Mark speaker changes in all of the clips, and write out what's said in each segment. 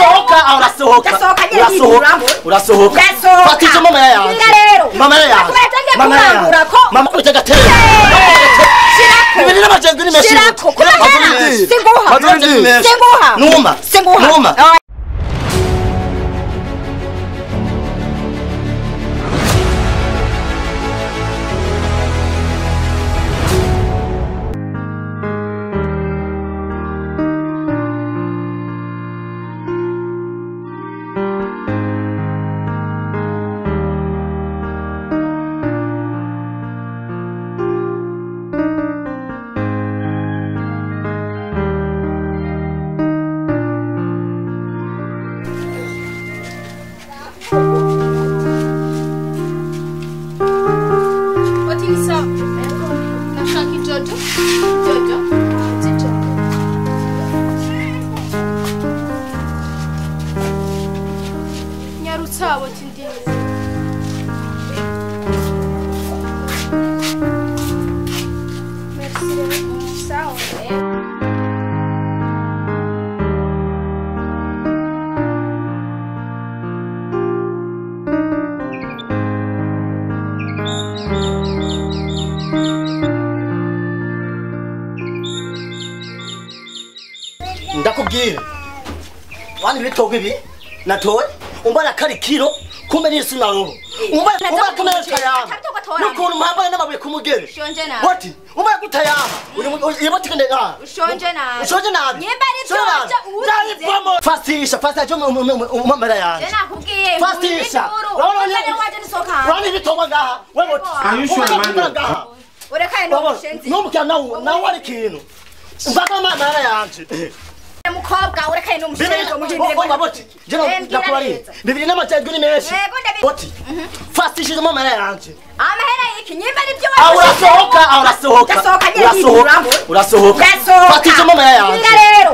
Speaker 1: Urasohoka, urasohoka. Urasohoka. Urasohoka. Fata mama yanjye. Mama yanjye. Mama yanjye. Mama ko gatera. Bibiri n'amajana ni menshi.
Speaker 2: Singuha. Singuha.
Speaker 1: Numa.
Speaker 2: Singuha.
Speaker 1: Numa. Ndakubwira wani bitogo ibi natoye umbara kari kilo kumbe ni suna robo umbara kumbe tayama nukuntu mpambana n'amabuye kumugere wati umbara gutayama uri yiboti kende ah
Speaker 2: ushonje nabi
Speaker 1: ushonje nabi
Speaker 2: nyimba ari byo
Speaker 1: uzi fastisha fastisha umambara yanjye
Speaker 2: nakubwiye
Speaker 1: fastisha urabona ibitogo ngaha wewe
Speaker 2: urekaye no mushenzi
Speaker 1: numukira nawe nawe ari kintu mvaka mama yanje
Speaker 2: mukobwa urekaye no mushenzi
Speaker 1: muhindire boti je ndakubari bibiri n'amajyaruguru ni menshi boti fastishije mama yanje
Speaker 2: amahera yiki nyimba ari byo
Speaker 1: urasohoka urasohoka urasohoka urasohoka fastishije mama yanje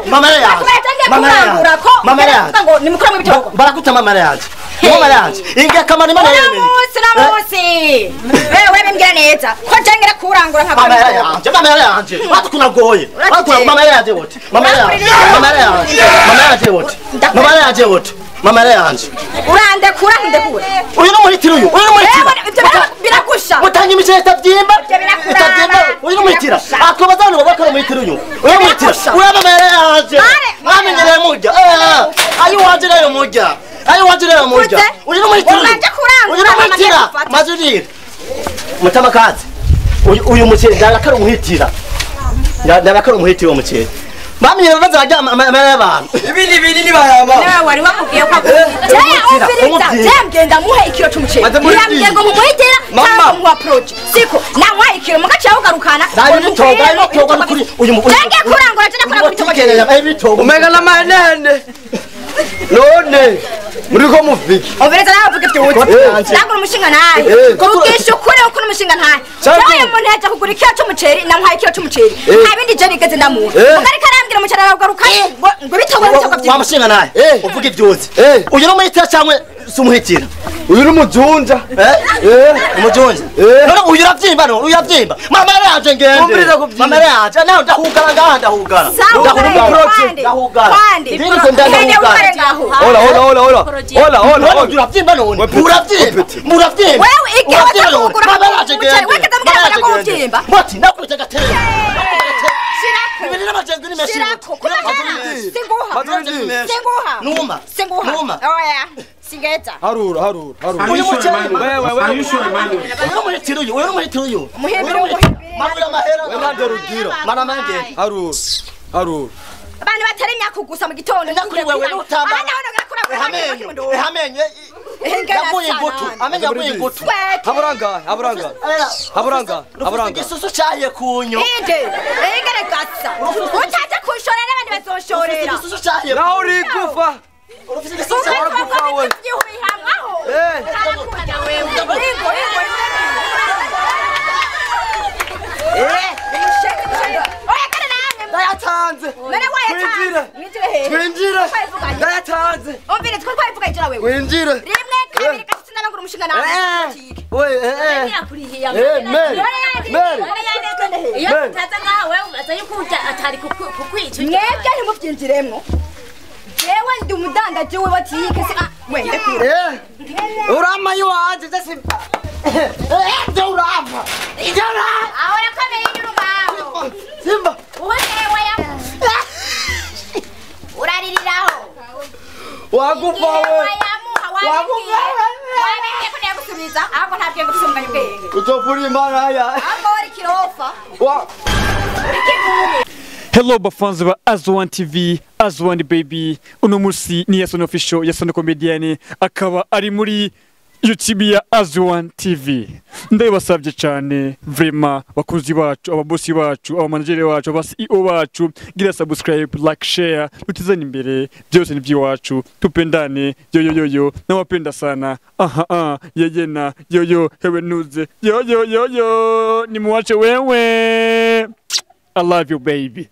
Speaker 1: mama yanje mama yanje mama yanje
Speaker 2: ngo nimukura mu bitoko
Speaker 1: barakuta mama yanje mama yanje inga kamana imana yemeye
Speaker 2: munsi na munsi wewe bimbwira neza ko jengera kurangura nka
Speaker 1: mama yanje mama yanje batukunagoye batukuna mama yanje wote mama yanje mama yanje mama yanje wote mama yanje wote mama yanje
Speaker 2: urandekura ndekura
Speaker 1: uyu n'umuhitira uyu uyu n'umuhitira
Speaker 2: biragusha
Speaker 1: mutanga imice itabyimba itabyimba uyu n'umuhitira akobazana ngo bakora umuhitira uyu uyu n'umuhitira uyu mama yanje mwamenyereye mujya ayo wanje nayo mujya ayo wanje nayo mujya uyu n'umuhitira uyu n'umuhitira mazurira mutamakazi uyu muceri ndarakara umuhitira ndarakara umuhitira uwo muceri mami bazaga amara y'abantu
Speaker 3: ibindi bindi ni bayama
Speaker 2: nawe wari wamubwiye ko akubwira je ngenda muhe ikiro cy'umuceri yambwiye ngo mumuhitira cyangwa mu approach siko namuha ikiro mugaca ugarukana
Speaker 1: ndabitoga ndabitoga kuri uyu
Speaker 2: nge kurangura je nakora
Speaker 1: kubitoga ibitoga
Speaker 3: umega n'amanene none muri ko muviki
Speaker 2: obereza nawe uvuga ibyo uzi nangura umushinga ntahe kugisha ukuri uko umushinga ntahe jewe umuntu yaje kugura ikiro cy'umuceri namuhaye ikiro cy'umuceri nta bindi je nigeze ndamuha ariko arambwira umuceri aragaruka ngo bitogo bitogo
Speaker 1: wa mushinga ntahe uvuga ibyo uzi uyu ni umuhitira cyangwa si umuhitira
Speaker 3: uyu ni umujunja
Speaker 1: umujunja none uyu urabyimba none uyu urabyimba mama yanje ngende mama yanje nawe ndahugara ngaha ndahugara ndahugara
Speaker 3: hola hola hola hola hola hola
Speaker 1: hola urabyimba none urabyimba urabyimba
Speaker 2: wewe igihe watakugura umuceri wekeza mbwira ko ubyimba
Speaker 1: boti nakubita gatera bibiri n'amajyaruguru ni menshi
Speaker 2: singuha singuha
Speaker 1: numa
Speaker 2: singuha
Speaker 1: numa
Speaker 2: oya singeta
Speaker 3: harura harura harura
Speaker 1: uyu muceri wewe uyu n'umuhitira uyu uyu n'umuhitira uyu
Speaker 2: umuhembere
Speaker 1: marura amahera
Speaker 3: we ntabyo rugira
Speaker 1: mara mange
Speaker 3: harura harura
Speaker 2: abantu batari imyaka gusa mu gitondo
Speaker 1: ndakuri wewe n'utamba amenyo yaguye ingutu amenyo yaguye ingutu
Speaker 3: haburanga haburanga haburanga haburanga
Speaker 1: igisusu cyahiye kunyo
Speaker 2: inde ingere gasa utaje kunshorera abandi bazonshorera
Speaker 1: igisusu cyahiye
Speaker 3: naho uri gufa
Speaker 1: urufite igisusu
Speaker 3: cyahiye gufa we
Speaker 2: eh
Speaker 3: ndayatanze
Speaker 2: none wayatanze
Speaker 3: twinjire ndayatanze
Speaker 2: umvire twe twabivuga ijira wewe
Speaker 3: winjire
Speaker 2: rimwe kabiri gatatu ndarangura umushinga nawe
Speaker 3: we eh Mary Mary
Speaker 4: iyo utaza ngaha wewe ubaza yuko atari kukwica
Speaker 2: mwebwe ntimubyinjiremwo Jewe ndi umudandaji w'ibotike si we ndekura.
Speaker 3: Urama iwanje je simba. Je urama. Je urama.
Speaker 2: Aho rakomeye inyuma.
Speaker 3: Simba.
Speaker 2: Uwo jewe ya. Uraririraho.
Speaker 3: Wagufa we.
Speaker 2: Wagufa. Wabibwiye ko nagusubiza ahubwo nta bwenge ufise muganya ubwenge.
Speaker 3: Utopuri imana ya.
Speaker 2: Ahubwo wari kirofa.
Speaker 3: Wa.
Speaker 4: Hello bafanzi ba Azwan TV, Azwan baby. Uno musi ni Yason Official, Yason Comedian akaba ari muri YouTube ya Azwan TV. Ndabasabye cyane vraiment bakunzi bacu, ababosi bacu, abamanageri bacu, aba CEO bacu, gira subscribe, like, share, tutizane imbere, byose ni by'iwacu, tupendane, yo yo yo yo, nawapenda sana. Aha ah, yeyena, yo yo, hewe nuze, yo yo yo yo, nimuwache wewe. I love you, baby.